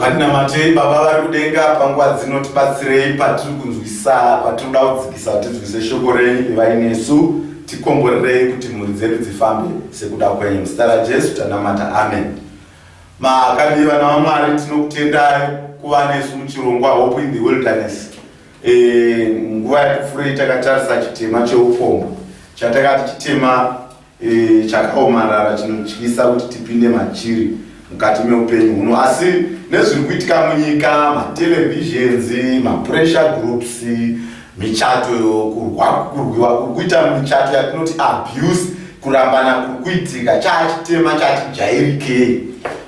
Ngatinamatei. Baba vari kudenga, panguva dzino tibatsirei patiri kunzwisa, patinoda kudzikisa kuti tinzwise shoko renyu. Ivai nesu, tikomborerei kuti mhuri dzedu dzifambe sekuda kwenyu. Muzita raJesu tanamata, amen. Makadii vana vaMwari? Tinokutendai kuva nesu muchirongwa Hope in the Wilderness. Nguva yatipfuurei takatarisa chitema cheupombwe, chatakati chitema chakaomarara chinotyisa kuti tipinde machiri mukati meupenyu huno. Asi nezviri kuitika munyika, matelevisions, mapressure groups, michato, kurwiwa kuri kuita michato yatinoti abuse, kurambana kuri kuitika, chaachitema chatijairikei,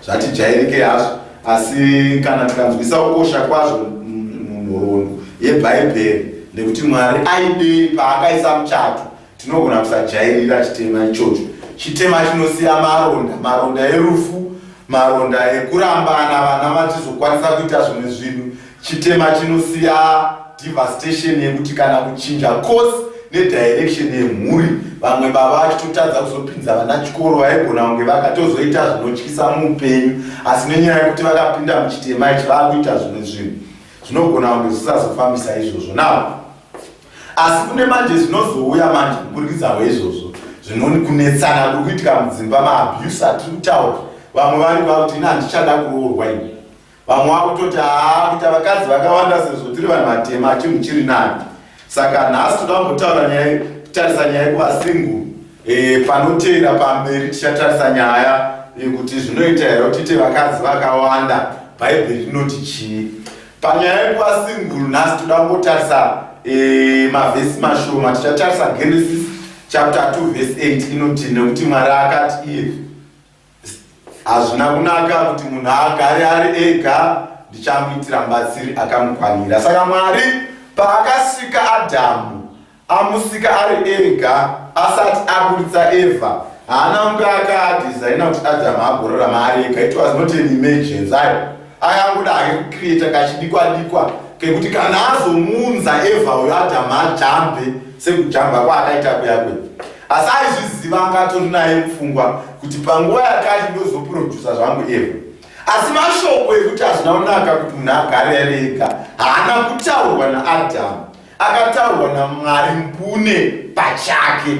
zvatijairikei hazvo. Asi kana tikanzwisa kukosha kwazvo munhoroondo yeBhaibheri nekuti Mwari aidei paakaisa muchato, tinogona kusajairira chitema ichocho. Chitema chinosiya maronda, maronda erufu, maronda ekurambana, vana vachizokwanisa kuita zvimwe zvinhu. Chitema chinosiya devastation yekuti kana kuchinja course nedirection yemhuri, vamwe baba vachitotadza kuzopinza vana chikoro, vaigona kunge vakatozoita zvinotyisa muupenyu, asi nenyaya yekuti vakapinda muchitema ichi vakuita zvimwe zvinhu zvinogona kunge zvisazofambisa izvozvo. Now, asi kune manje zvinozouya manje kuburikidza hweizvozvo, zvinoni kunetsana kuri kuitika mudzimba, maabuse atiri kutaura. Vamwe vari vakuti, "Ina handichada kuroorwa ini." Vamwe vakutoti, "Haa, kuita vakadzi vakawanda sezvo tiri vanhu vatema chinhu chiri nani." Saka nhasi toda kumbotaura nyaya, kutarisa nyaya yekuva single. Panoteera pamberi tichatarisa nyaya yekuti zvinoita here kuti tiite vakadzi vakawanda, Bhaibheri rinoti chii panyaya yekuva single. Nhasi toda kumbotarisa mavhesi mashoma. Tichatarisa Genesis chapter 2 verse 8, inoti, "Nekuti Mwari akati iye, hazvina kunaka kuti munhu agare ari ega, ndichamuitira mubatsiri akamukwanira." Saka Mwari paakasika Adhamu, amusika ari ega asati aburitsa Evha, haana kunge akadhizaina kuti Adhamu agorarama ari ega. It was not an emergency. Ayo akangoda hake kucreata kachidikwa dikwa kekuti kana azomuunza Evha uyo, Adhamu ajambe sekujamba kwaakaita kuya kuya. Asi aizviziva, angatori naye mupfungwa kuti panguva yakati ndozoprodusa zvangu Evha. Asi mashoko ekuti hazvina kunaka kuti munhu agare ari ega haana kutaurwa naAdhamu, akataurwa naMwari mbune pachake.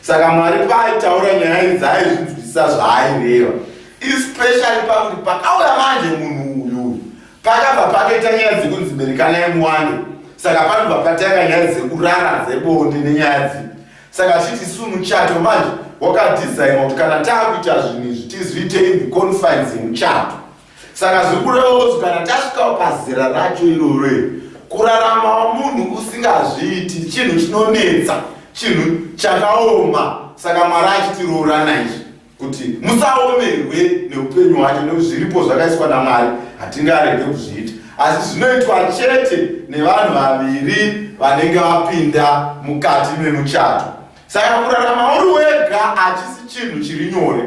Saka Mwari paaitaura nyaya idzi aizvinzwisisa zvaaireva, especially pakuti pakauya manje munhu uyu, pakabva pakaita nyaya dzekunzi berekanai muwande. Saka panobva patanga nyaya dzekurara, dzebonde nenyaya dzi. Saka chiti isu muchato manje wakadhizainwa kuti kana taakuita zvinhu izvi tizviite in the confines yemuchato. Saka zviri kurevawo kuti kana tasvikawo pazera racho iroro iri, kuraramawo munhu usingazviiti chinhu chinonetsa, chinhu chakaoma. Saka Mwari achitiroorana izvi kuti musaomerwe neupenyu hwacho, nekuti zviripo zvakaiswa naMwari, hatingarege kuzviita, asi zvinoitwa chete nevanhu vaviri vanenge vapinda mukati memuchato. Saka kurarama uri wega hachisi chinhu chiri nyore,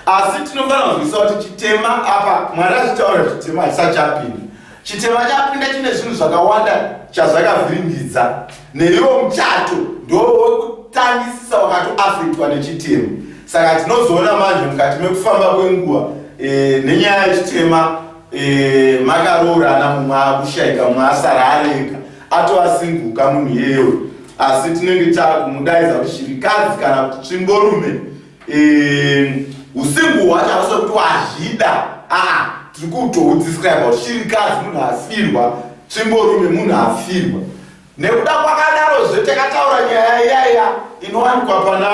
asi tinofanira kuzwisisa kuti chitema apa Mwari achitaura chitema hachisati chapinda. Chitema chapinda chine zvinhu zvakawanda chazvakavhiringidza, neiwo muchato ndowekutangisisa wakatoafektwa nechitema. Saka tinozoona manje mukati mekufamba kwenguva nenyaya yechitema, makaroorana, mumwe akushayika, mumwe asara arega, atova single munhu iyeyo, asi tinenge taakumudaidza kuti shirikadzi kana kuti tsvimborume. Usingle hwacho hausi kuti wazvida. Aa, tiri kutoudescribe kuti shirikadzi munhu afirwa, tsvimborume munhu afirwa. Nekuda kwakadarozve takataura nyaya iyaya inowanikwa pana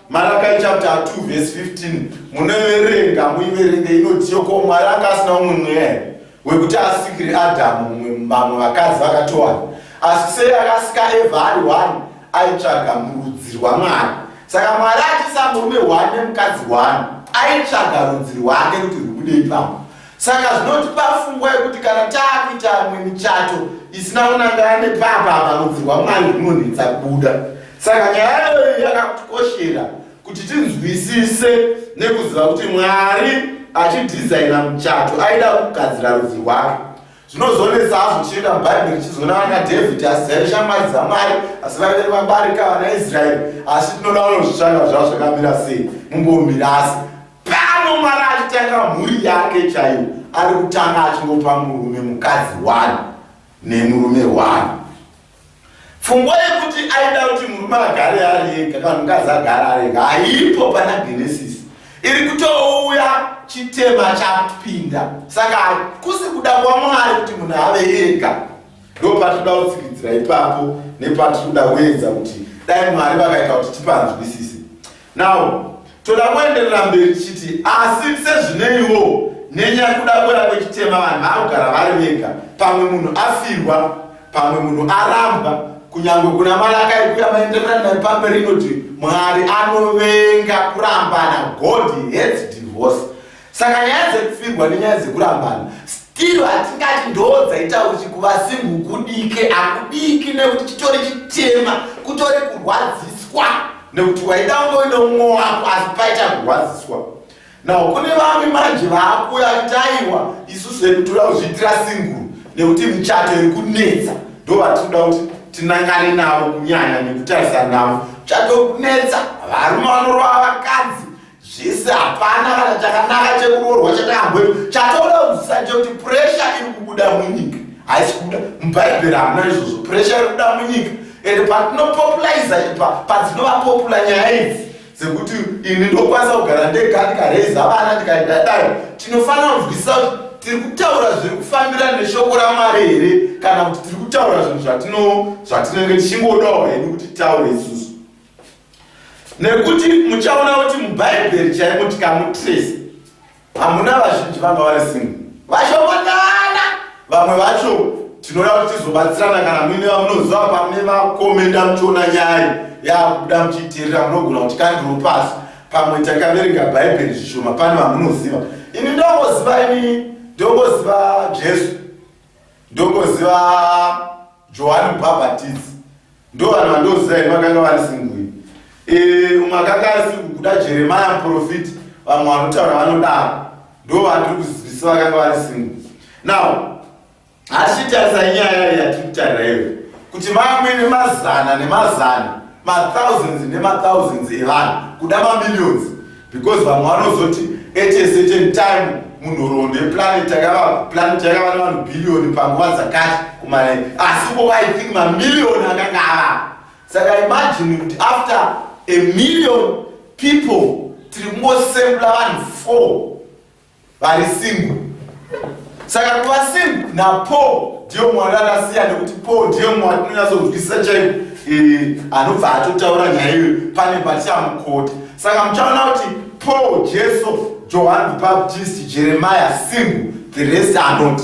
Malakai chapter 2 verse 15. Munoverenga, muiverenge. Inotiyo, "Ko Mwari anga asina umwe mweya here wekuti asikire Adhamu mumwe, vamwe vakadzi vakatowana? Asi sei akasika Evha ari one?" Aitsvaga murudzi rwaMwari. Saka Mwari achiisa murume one nemukadzi one, aitsvaga rudzi rwake kuti rwubude ipapo. Saka zvinotipa pfungwa yekuti kana taakuita mwe michato isina kunangana nepapa apa, rudzi rwaMwari runonetsa kubuda. Saka nyaya iyoyo yakatikoshera kuti tinzwisise nekuziva kuti Mwari achidhizaina muchato aida kugadzira rudzi rwake. Zvinozonetsa hazvo tichienda muBhaibheri, tichizoona vana Dhavhidhi, asi dzaive shamwari dzaMwari, asi vaive vabarika vana Israeri. Asi tinoda kunozvitsvaka zvavo zvakamira sei, mumbomira. Asi pano Mwari achitanga mhuri yake chaiyo, Ari kutanga achingopa murume mukadzi one nemurume one. Pfungwa yekuti aida kuti murume agare ari ega kana mukadzi agare ari ega haipo pana Genesis. Iri kutouya chitema chapinda. Saka hakusi kuda kwaMwari kuti munhu ave ega. Ndopatinoda kutsikidzira ipapo nepatinoda kuedza kuti dai Mwari vakaita kuti tipanzwisise. Now, toda kuenderera mberi tichiti asi sezvineiwo nenyaya kuda kuya kwechitema vanhu vakugara vari vega, pamwe munhu afirwa, pamwe munhu arambwa, kunyangwe kuna Malakai kuya maenderera naye pamberi inoti Mwari anovenga kurambana, God hates divorce. Saka nyaya dzekufirwa nenyaya dzekurambana still hatingati ndoo dzaita kuti kuva single kudike, hakudiki nekuti chitori chitema, kutori kurwadziswa nekuti waida kunge uine mumwe wako asi paita kurwadziswa. Now kune vamwe manje vaakuya vachiti aiwa isusu hedu toda kuzviitira single nekuti michato iri kunetsa, ndo vatinoda kuti tinangane navo kunyanya nekutarisana navo. Muchato kunetsa, varume vanorova vakadzi zvese, hapana kana chakanaka chekuroorwa chatakamboita. Chatoda kunzwisisa chekuti pressure iri kubuda munyika haisi kubuda mubhaibheri, hamuna izvozvo. Pressure iri kubuda munyika and patinopopulariza, padzinova popular nyaya idzi dzekuti ini ndokwanisa kugara ndega ndikareiza vana ndikaita dai, tinofanira kunzwisisa kuti tiri kutaura zviri kufambira neshoko raMwari here kana kuti tiri kutaura zvinhu zvatinenge tichingodawo hedu kuti titaure isusu. Nekuti muchaona kuti mubhaibheri chaimo tikamutrace hamuna vazhinji vanga vari single, vashomanana. Vamwe vacho tinoda kuti tizobatsirana kana muine vamunoziva pamune vakomenda muchiona nyaya yakubuda muchiiteerera, munogona kuti kandiro pasi pamwe takaverenga bhaibheri zvishoma, pane vamunoziva. Ini ndongoziva, ini ndongoziva Jesu, ndongoziva Johani Mubhabhatidzi, ndo vanhu vandoziva ini vakanga vari single. Umwe akanga ari single kuda Jeremaya muprofiti, vamwe vanotaura vanodaro, ndo vandiri kuzivisa vakanga vari single. Now hatichitarisa inyaya yatiri kutarira iyo kuti mamwe nemazana nemazana, mathousands nemathousands evanhu, kuda mamillions, because vamwe vanozoti at a certain time munhoroondo yeplanet yakava planet yakava nevanhu bhiliyoni panguva dzakati kumana, asi uko I think mamiliyoni akanga avavo. Saka imagine kuti after a million people tiri kungosembula vanhu 4 vari single. Saka kuva single naPaul ndiyo Mwari akasiya, nekuti Paul ndiyo Mwari tinonyatsonzwisisa chaiko, anobva atotaura nyaya iyoyo pane patichamukota. Saka muchaona kuti Paul, Jesu, John the Baptist, Jeremiah single, the rest are not.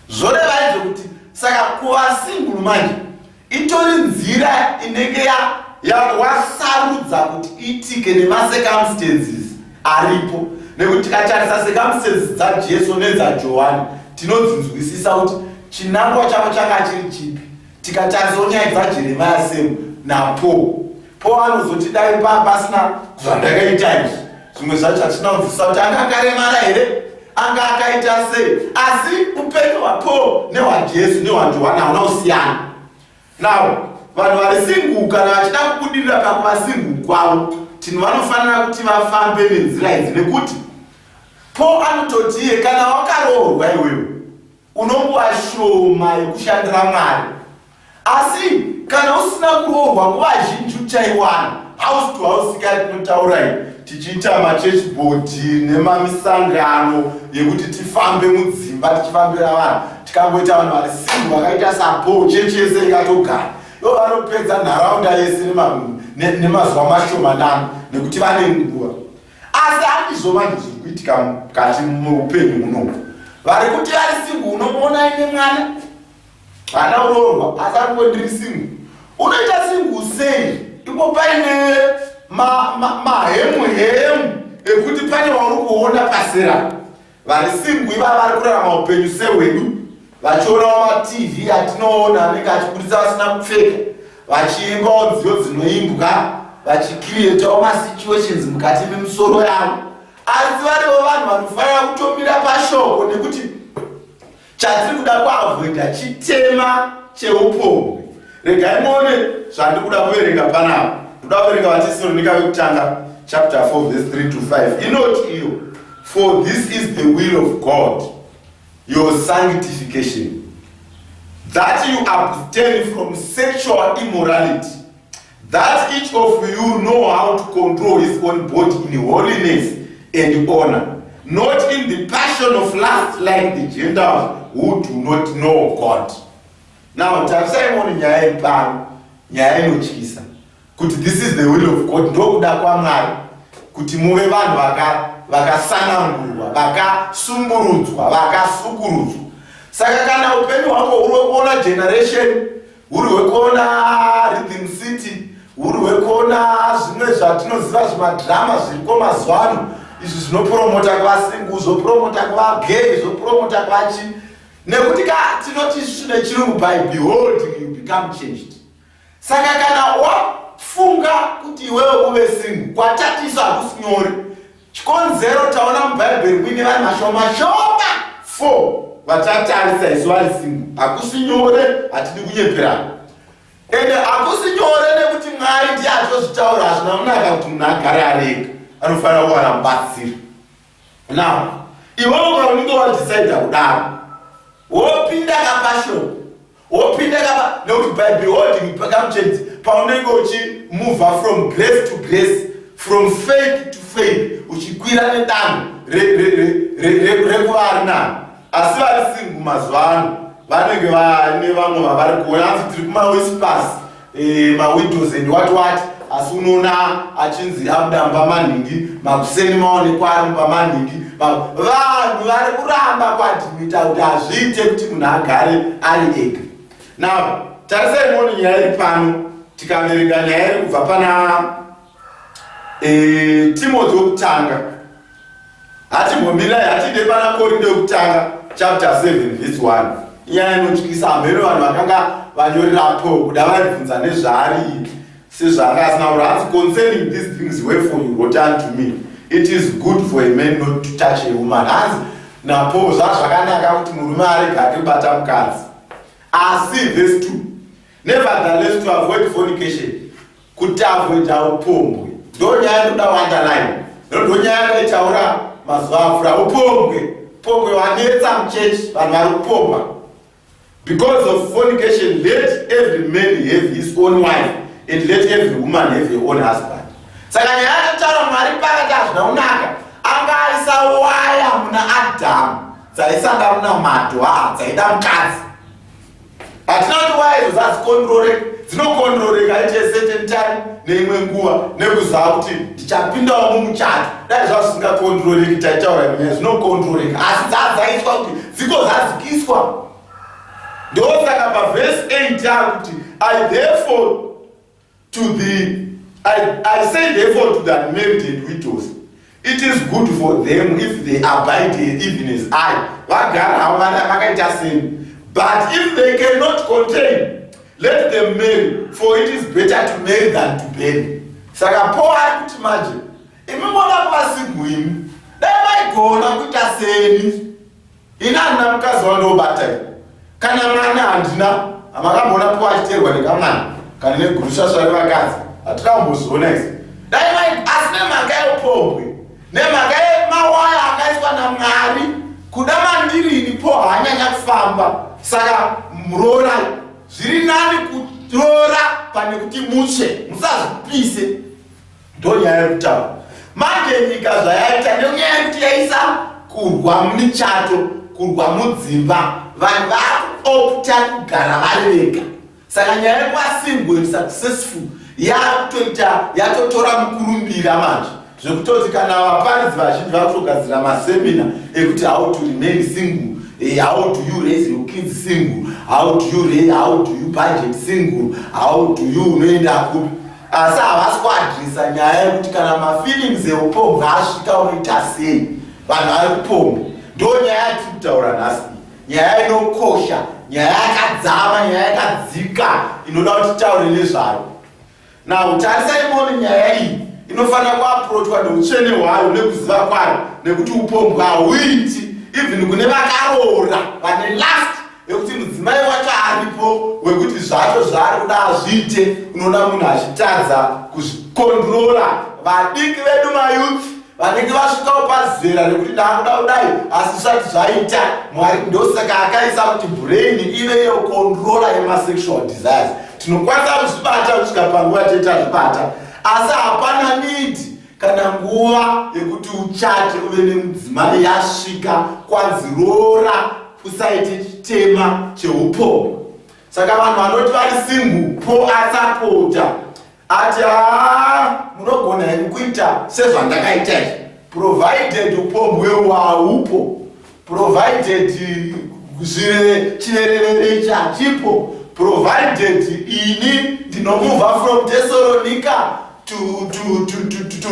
Zvoreva izvo kuti saka kuva single manje itori nzira inenge wasarudza kuti iitike nemacircumstances aripo, nekuti tikatarisa circumstances dzaJesu nedzaJohani tinodzinzwisisa kuti chinangwa chavo changa chiri chipi. Tikatarisawo nyaya dzaJeremaya same naPaul, Paul anozoti dai pasina zvandakaita izvi, zvimwe zvacho hatina kunzwisisa kuti anga akaremara here, anga akaita sei, asi upenyu hwaPaul nehwaJesu nehwaJohani hauna kusiyana. Now vanhu vari single kana vachida kubudirira pakuva single kwavo, tino vanofanira kuti vafambe nenzira idzi, nekuti Paul anototi iye kana wakaroorwa iwewe unonguva shoma yekushandira Mwari, asi kana usina kuroorwa nguva zhinji uchaiwana. House to house kari tinotaura iyi tichiita machurch board nemamisangano yekuti tifambe mudzimba tichifambira vanhu. Tikangoita vanhu vari single vakaita saPaul, chechi yese ingatogara ivo vanopedza nharaunda yese nemazuva mashomanana nekuti vane nguva. Asi handizvo manje zviri kuitika mukati meupenyu hunohu. Vari kuti vari single unomuona ine mwana, haana kuroorwa, asi ari kungoti ndiri single. Unoita single sei ipo paine mahemuhemu ekuti pane wauri kuona pasera? Vari single ivava vari kurarama upenyu sehwedu, vachionawo maTV atinoona anenge achibudisa vasina kupfeka, vachiimbawo nziyo dzinoimbwa, vachicreatawo masituations mukati memusoro yavo, asi varivo vanhu vanofanira kutomira pashoko, nekuti chatiri kuda kuavoida chitema cheupombwe. Regai muone zvandiri kuda kuverenga panapa. Ndoda kuverenga vaTesaronika vekutanga chapter 4 verse 3 to 5. Inoti iyo For this is the will of God, your sanctification, that you abstain from sexual immorality, that each of you know how to control his own body in holiness and honor, not in the passion of lust like the Gentiles who do not know God. Now, tarisai muone nyaya iri pano, nyaya inotyisa, kuti this is the will of God, ndokuda kwaMwari kuti muve vanhu vakasanangurwa, vakasumburudzwa, vakasukurudzwa. Saka kana upenyu hwako huri hwekuona Generation, huri hwekuona Rhythm City, huri hwekuona zvimwe zvatinoziva, zvimadhirama zviriko mazuva ano izvi zvinopromota kuva single, zvopromota kuva gay, zvopromota kuva chii, nekuti ka tinoti isusu nechirungu, by beholding you become changed. Saka kana wafunga kuti iwewe uve single, kwatatiso hakusi nyore. Chikonzero, taona mubhaibheri muine vanhu mashoma shoma, four vatatarisa isu, vari single. Hakusi nyore, hatidi kunyeperana. Ende hakusi nyore nekuti Mwari ndiye atozvitaura, hazvina kunaka kuti munhu agare arega, anofanira kuwana mubatsiri. Now iwewe kaunenge wadhisaidha kudaro, wopinda kapassion, wopinda kapa, nekuti by beholding become changed, paunenge uchimova from grace to grace, from faith to faith, uchikwira nedanho rekuva ari nani. Asi vari single mazuva ano vanenge vane vamwe vavari kuona, anzi tiri kumawhispers, mawidows and what what. Asi unoona achinzi abuda mumba manhingi, makuseni maonekwa ari mumba manhingi. Vanhu vari kuramba kuadmita kuti hazviite kuti munhu agare ari ega. Now tarisai muone nyaya iri pano. Tikaverenga nyaya iri kubva pana Timothy wokutanga, hatimbomirirai, hatide pana Korinde wekutanga chapter 7 verse 1. Inyaya inotyisa. Hameno vanhu vakanga vanyorerapo kuda vaibvunza nezvaari sezvaanga asina kura. Hanzi, "Concerning these things wherefore you wrote unto me, it is good for a man not to touch a woman." Hanzi naPaul, zvazvakanaka kuti murume arege ake kubata mukadzi. Asi verse 2, "Nevertheless, to avoid fornication," kuti avoida upombwe. Ndo nyaya ndoda underline, ndo nyaya yandaitaura mazuva apfuura. Upombwe, pombwe wanetsa muchechi, vanhu vari kupomba. "Because of fornication, let every man have his own wife and let every woman have her own husband." Saka nyaya yatotaura, Mwari pakati hazvina kunaka, anga aisa waya muna Adhamu dzaisada munamato, haa, dzaida mukadzi. Hatina kuti waya idzo dzadzikondiroreka, dzinokondiroreka at a certain time, neimwe nguva, nekuziva kuti ndichapindawo mumuchato. Dai zvazvo zvisingakondiroreki, taitaura nyaya zvinokondiroreka, asi dzadzaiswa kuti dziko zadzikiswa. Ndosaka pavhesi 8 akuti, I therefore to the I say therefore to the unmarried and widows, it is good for them if they abide even as I." Vagara havo vakaita seni. "But if they cannot contain, let them marry, for it is better to marry than to burn." Saka Paul ari kuti manje imi moda kuva single, imi dai maigona kuita seni. Ini handina mukadzi wandobata, kana mwana handina. Hamakamboona Paul achiteerwa nekamwana kana negurusvasva revakadzi? Hatina kumbozviona izvi. Dai mai, asi nemhaka yeupombwe, nemhaka yemawaya akaiswa naMwari kuda mandirini, Paul haanyanya kufamba. Saka murorai, zviri nani kuroora pane kuti mutsve, musazvipise. Ndo nyaya yekutaura manje. Nyika zvayaita nenyaya yekuti yaisa kurwa mumichato, kurwa mudzimba, vanhu vakuopta kugara vari vega. Saka nyaya yekuva single and successful yakutoita, yatotora mukurumbira manje, zvekutoti kana vaparidzi vazhinji vakutogadzira masemina ekuti how to remain single, how do you raise your kids single, how do you budget single, how do you unoenda kupi. Asi havasi kuadresa nyaya yekuti kana mafeelings eupombwe asvika, unoita sei? Vanhu vari kupomba. Ndo nyaya yatiri kutaura nhasi, nyaya inokosha, nyaya yakadzama, nyaya yakadzika, inoda kuti titaure nezvayo. Now tarisai muone, nyaya iyi inofanira kuapproachwa neutsvene hwayo nekuziva kwayo, nekuti upombwe hauiti even kune vakaroora vane lust yekuti mudzimai wacho aripo, wekuti zvacho zvaari kuda azviite. Unoona munhu achitadza kuzvikondrora. Vadiki vedu, mayouth, Vanenge vasvikawo pazera rekuti ndaakuda kudai asi zvisati zvaita. Mwari ndosaka akaisa kuti brain ive iyo controller yemasexual desires. Tinokwanisa kuzvibata kusvika panguva tete tazvibata, asi hapana need kana nguva yekuti uchate uve nemudzimai yasvika kwanzi roora, usaite chitema cheupombwe. Saka vanhu vanoti vari single, Paul asapota ati, haa, munogona henyu kuita sezvandakaita izvi, provided upombwe hwaupo, provided zvire chiverevere ichi hachipo, provided ini ndinomuvha from Thessalonica to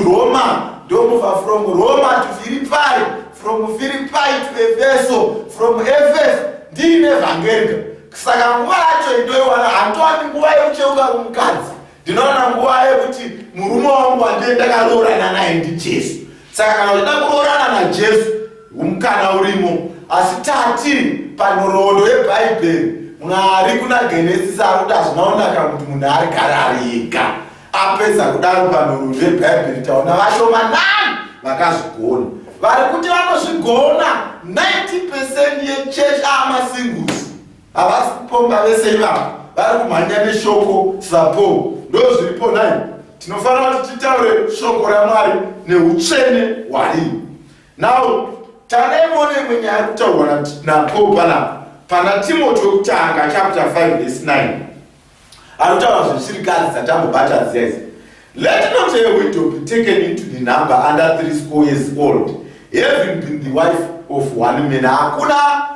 Roma, ndomuvha from Roma to Philippi, from Philippi to Efeso, from Efeso ndiine vhangerika. Saka nguva yacho indoiwana, handowani nguva yekucheuka kumukadzi. Ndinoona nguva yekuti murume wangu wandiye ndakaroorana naye ndiJesu. Saka kana uchida kuroorana naJesu, mukana urimo. Asi tati panhoroondo yeBhaibheri, Mwari kuna Genesis ari kuti hazvina kunaka kuti munhu arigara ari ega. Apedza kudaro, panhoroondo yeBhaibheri taona vashomanani vakazvigona. Vari kuti vanozvigona, 90% yechechi amasingles, havasi kupomba vese ivavo, vari kumhanya neshoko saPaul. Ndo zviripo nai. Tinofanira kuti titaure shoko raMwari neutsvene hwariri. Now tanaimone imwe nyaya iri kutaurwa naPaul panapa pana Timoti wekutanga chapter 5 verse 9. Ari kutaura zveshirikadzi dzatambobata dziya idzi. "Let not a widow be taken into the number under 60 years old, having been the wife of one man." Hakuna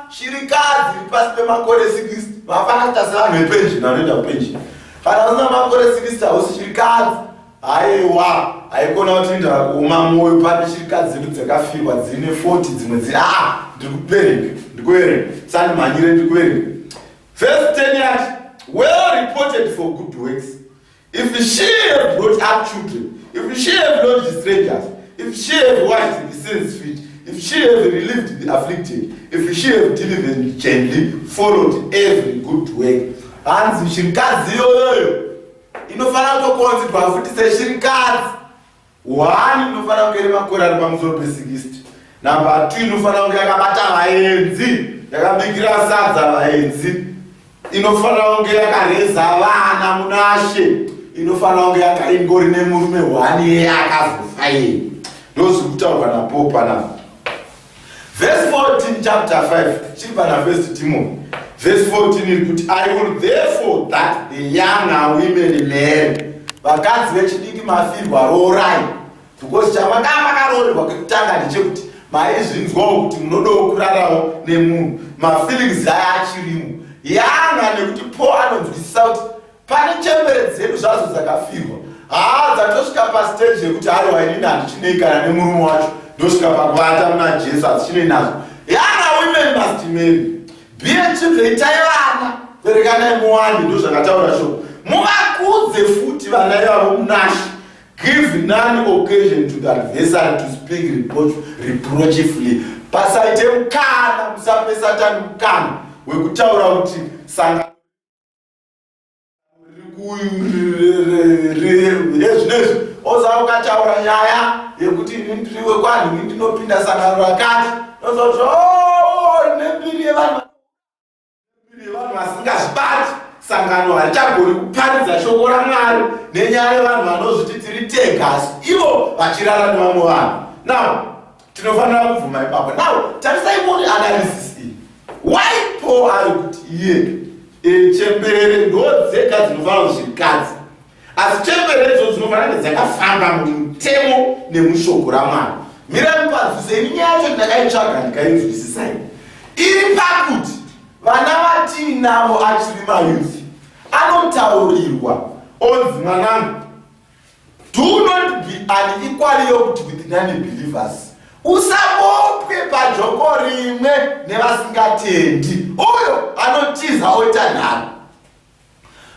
shirikadzi iri pasi pemakore 60. Vafana kuita sevanhu vepension, vanoenda kupension. Kana usina makore 60, hausi shirikadzi. Aiwa, haikona kuti ndava kuoma mwoyo. Pane shirikadzi dzedu dzakafirwa dzine 40, dzimwe dziri, aa, ndiri kuperenga, ndikuverenga, sandimhanyire, ndiri kuverenga. Verse 10 yati, "Well reported for good works, if she have brought up children, if she have lodged strangers, if she have washed the saints' feet, if she have relieved the afflicted, if she have diligently followed every good work." Hanzi shirikadzi iyoyoyo inofanira kutokonzerwa futi seshirikadzi. One, inofanira kunge iri makore ari pamusoro pe60. Number two, inofanira kunge yakabata vaenzi, yakabikira sadza vaenzi. Inofanira kunge yakareza vana munashe. Inofanira kunge yakaingori nemurume one iye akazofa iye. Ndozviri kutaurwa naPaul panapa. Verse 14, chapter 5, chiri pana First Timothy, verse 14 iri kuti, "I will therefore that the younger women marry." Vakadzi vechidiki mafirwa, roorai, because chamanga makaroorerwa kekutanga ndechekuti maizvinzwawo kuti munodawo kurarawo nemunhu, mafeelings aya achirimo yanga. Nekuti Paul anonzwisisa kuti pane chembere dzedu zvadzo dzakafirwa, haa, dzatosvika pastage yekuti aiwa, inini handichinei kana nemurume wacho, ndosvika pakuvata muna Jesu, hadzichinei nazvo. Younger women must marry, bear children, itai vana, berekanai muwande, ndo zvakataura shoko. Muvakudze futi vana ivavo munashe. "Give none occasion to the adversary to speak reproachfully." Pasaite mukana, musape Satani mukana wekutaura kuti sangano ezvinezvi oza ukataura nyaya yekuti ini ndiri wekwanhu, ini ndinopinda sangano rakati, nozoti oh, nembiri yevanhu vasingazvibati, sangano harichagoni kuparidza shoko raMwari nenyaya yevanhu vanozviti tiri tega asi ivo vachirara nevamwe vanhu. Now tinofanira kubvuma ipapo. Now tarisai muone analysis iyi. Why Paul ari kuti iye chembere ndo dzega dzinofanira kuzvirikadzi, asi chembere idzo dzinofanira kunge dzakafamba mumutemo nemushoko raMwari? Mirai mupanzwise. Ini nyaya yacho ndakaitsvaga ndikainzwisisai. Iri pakuti vana vatiinavo achiri mayouth anotaurirwa onzi, "Mwanangu, do not be unequally yoked with non-believers." Usabopwe pajoko rimwe nevasingatendi. Uyo anotiza oita nharo.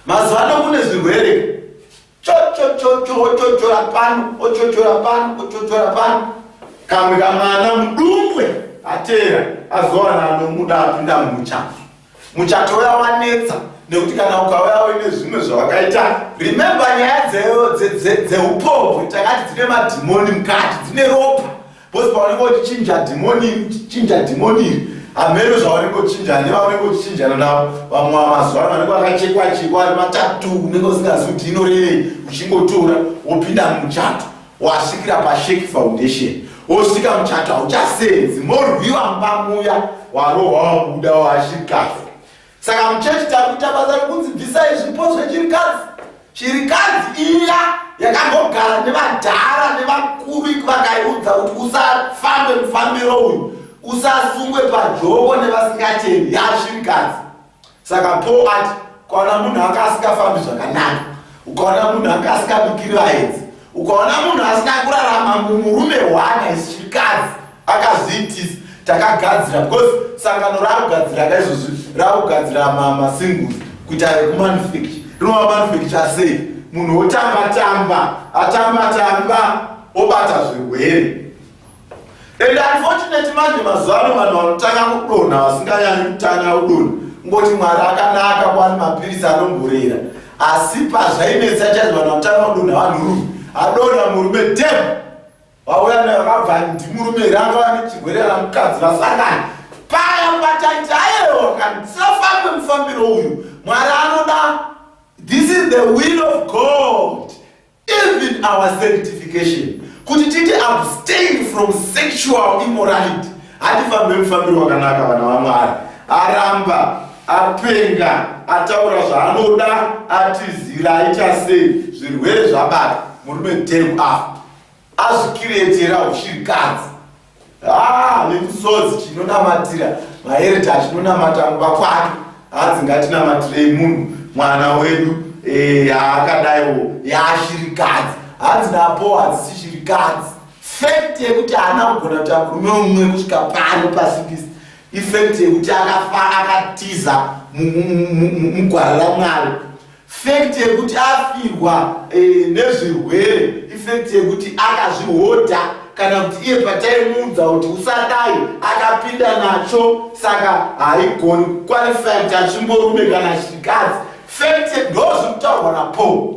Mazuva ano kune zvirwere, chochochocho, ochochora pano, ochochora pano, ochochora pano. Kamwe kamwana mudungwe ateera, azowana anomuda, apinda mumuchato. Muchato uya wanetsa nekuti kana ukauya uine zvimwe zvawakaita, remember nyaya dzeupombwe, takati dzine madhimoni mukati, dzine ropa. Because paunenge uchichinja dhimoni, uchichinja dhimoni iri, hameno zvaunenge uchichinjana nevaunenge uchichinjana navo. Vamwe vamazuva ano vanenge vakachekwa chekwa ari matatu, unenge usingazivi kuti inorevei, uchingotora wopinda mumuchato, wasvikira pashake foundation, wosvika muchato hauchasenzi, morwiwa mumba muya, warohwa wabuda washikazi. Saka muchechi takuita basa rekunzi bvisai zvipo zvechirikadzi. Chirikadzi iya yakambogara nevadhara nevakuru vakaiudza kuti usafambe mufambiro uyu, usasungwe pajoko nevasingatendi, yashirikadzi. Saka Paul ati ukaona munhu anga asingafambi zvakanaka, ukaona munhu anga asingabikiri vaenzi, ukaona munhu asina kurarama mumurume hwana isirikadzi akazviitisa, takagadzira because sangano raakugadzira kaizvozvi raakugadzira masingles kuita rekumanufacture. Rinova manufacture sei? Munhu wotamba tamba, atamba tamba, obata zvirwere. And unfortunately manje mazuva ano vanhu vanotanga kudonha vasinganyanyi kutanga kudonha, ngoti Mwari akanaka, kwani mapirisi anomborera. Asi pazvainetsa chaizvo, vanhu vanotanga kudonha vanhurume. Adonha murume dem, vauya vakabva ndimurume here angava nechirwere kana mukadzi vasangana paya pataiti ayewa kana tisafambe mufambiro uyu Mwari anoda. This is the will of God, even our sanctification, kuti titi abstain from sexual immorality. Hatifambe mufambiro wakanaka, vana vaMwari. Aramba apenga, ataura zvaanoda, atizira, aita sei, zvirwere zvabata murume teru, afa azvikiretera ushirikadzi. Ah, nemusodzi chinonamatira maerita achinonamata mumba kwake, hanzi ngatinamatirei munhu mwana wedu yaakadaiwo yaashirikadzi. Hanzi napo hadzisi shirikadzi. Fact yekuti haana kugona kuita murume umwe kusvika pano pa60 ifact yekuti akafa akatiza mugwara raMwari. Fact yekuti afirwa nezvirwere ifact yekuti akazvihodha, kana kuti iye pataimuudza kuti usadai akapinda nacho. Saka haigoni kuqualify kuti achimborume kana chirikadzi. Fact ndo zviri kutaurwa naPaul.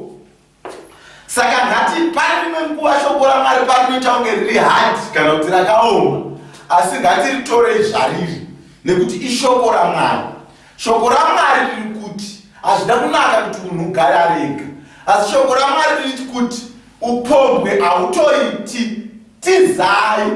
Saka ngati pane rimwe nguva shoko raMwari parinoita kunge riri hard kana kuti rakaoma, asi ngatiritorei zvariri nekuti ishoko raMwari. Shoko raMwari riri kuti hazvida kunaka kuti munhu ugare ari ega, asi shoko raMwari riri kuti upombwe hautoiti. Tizai,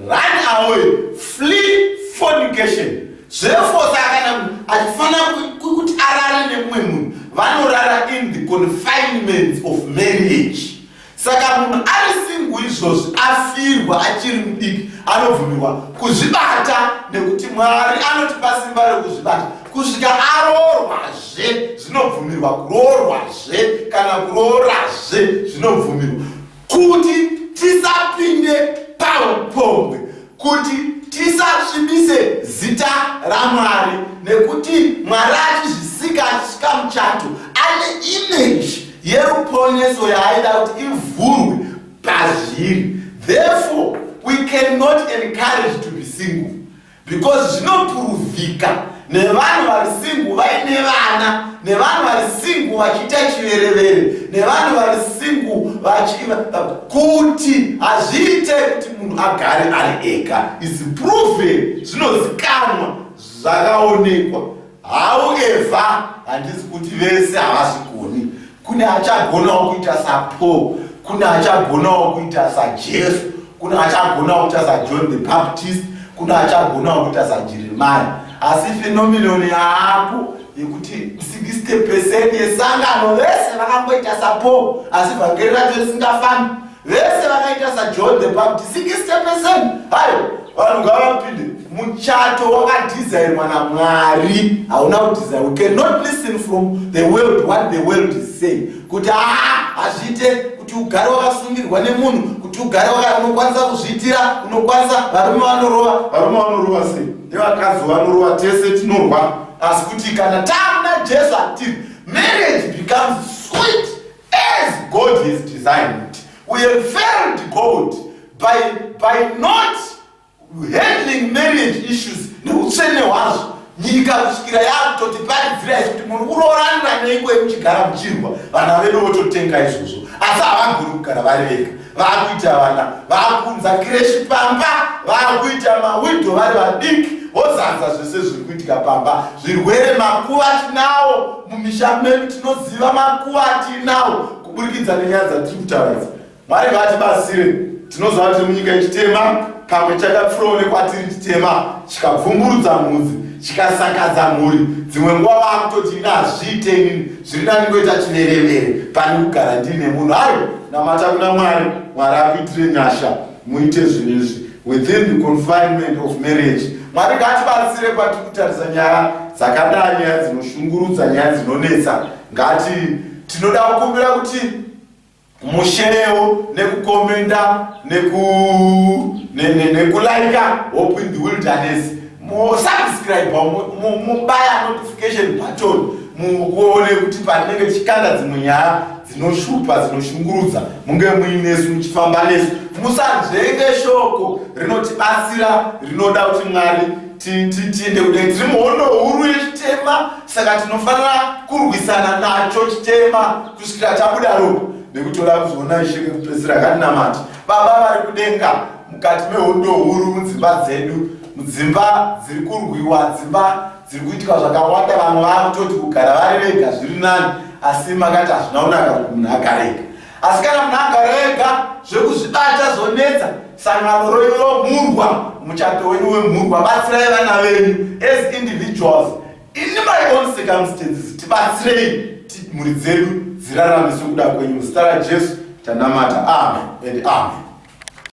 run away, flee fornication. Therefore saka kana munhu achifanira kuti arare nemumwe munhu, vanorara in the confinements of marriage. Saka munhu ari single izvozvi, afirwa achiri mudiki, anobvumirwa kuzvibata nekuti Mwari anotipa simba rekuzvibata kusvika aroorwazve. Zvinobvumirwa kuroorwazve kana kuroorazve, zvinobvumirwa kuti tisapinde paupombwe, kuti tisasvibise zita raMwari, nekuti Mwari achizvisika, achisvika muchato, ane image yeruponeso yaaida kuti ivhurwe pazviri. Therefore we cannot encourage to be single because zvinopuruvhika nevanhu vari single vaine vana, nevanhu vari single vachiita chiverevere, nevanhu vari single kuti hazviite kuti munhu agare ari ega. Is proven, zvinozikanwa, zvakaonekwa. However, handisi kuti vese havazvigoni. Kune achagonawo kuita saPaul, kune achagonawo kuita saJesu, kune achagonawo kuita saJohn the Baptist, kune achagonawo kuita saJeremia. Asi phenomenon yaako yekuti 60% yesangano vese vakangoita saPaul, asi vhangeri racho risingafambi. Vese vakaita saJohn the Baptist, 60%. Hayo vanhu ngavapinde muchato wakadhizainwa naMwari, hauna kudhizain. We cannot listen from the world, what the world is saying, kuti aa hazviite kuti ugare wakasungirwa nemunhu, kuti ugare unokwanisa kuzviitira, unokwanisa. Varume vanorova, varume vanorova sei, nevakadzi vanorova, tese tinorwa. Asi kuti kana taamuna Jesu hatiri, marriage becomes sweet as God has designed it. We have failed God by not handling marriage issues neutsvene hwazvo. Nyika kusvikira yakutotiparidzira isi kuti muri kurooranira neiko muchigara muchirwa, vana vedu vototenga izvozvo. Asi havagoni kugara vari vega. Vakuita vana, vakunza kireshi pamba, vakuita mawidho vari vadiki, vozadza zvese zviri kuitika pamba. Zvirwere, makuva tinawo mumisha medu, tinoziva makuva atinawo kuburikidza nenyaya dzatiri kutaura idzi. Mwari ngatibatsire. Tinoziva kuti munyika yechitema pamwe chakapfuurawo nekwatiri chitema chikabvumburudza mhudzi chikasakadza mhuri. Dzimwe nguva vakutoti ini hazviite inini zviri nani ngoita chiverevere pane kugara ndiine munhu. Hayi, namata kuna Mwari, Mwari akuitire nyasha muite zvinhu izvi within the confinement of marriage. Mwari ngatibatsire kwatiri kutarisa nyaya dzakadai, nyaya dzinoshungurudza, nyaya dzinonetsa. Ngati tinoda kukumbira kuti musherewo nekukomenda nekulaika hope in the wilderness musubscribe mubaya notification button muone kuti patinenge tichikanda dzimwe nyaya dzinoshupa dzinoshungurudza munge muinesu muchifamba nesu musanzvenge shoko rinotibatsira rinoda kuti mwari tiende kudai tiri muhondo huru yechitema saka tinofanira kurwisana nacho chitema kusvikira tabuda ropa nekuti toda kuzoona ishe kekupedzisira ngatinamate baba vari kudenga mukati mehondo huru mudzimba dzedu mudzimba dziri kurwiwa dzimba dziri kuitika zvakawanda vamwe vakutoti kugara vari vega zviri nani asi makati hazvina kunaka kuti munhu agare ega asi kana munhu agara ega zvekuzvibata zvonetsa sangano renyu romhurwa muchato wenyu wemhurwa batsirai vana venyu as individuals In my own circumstances tibatsirei mhuri dzedu dzirarame sekuda kwenyu muzita raJesu tanamata amen and amen.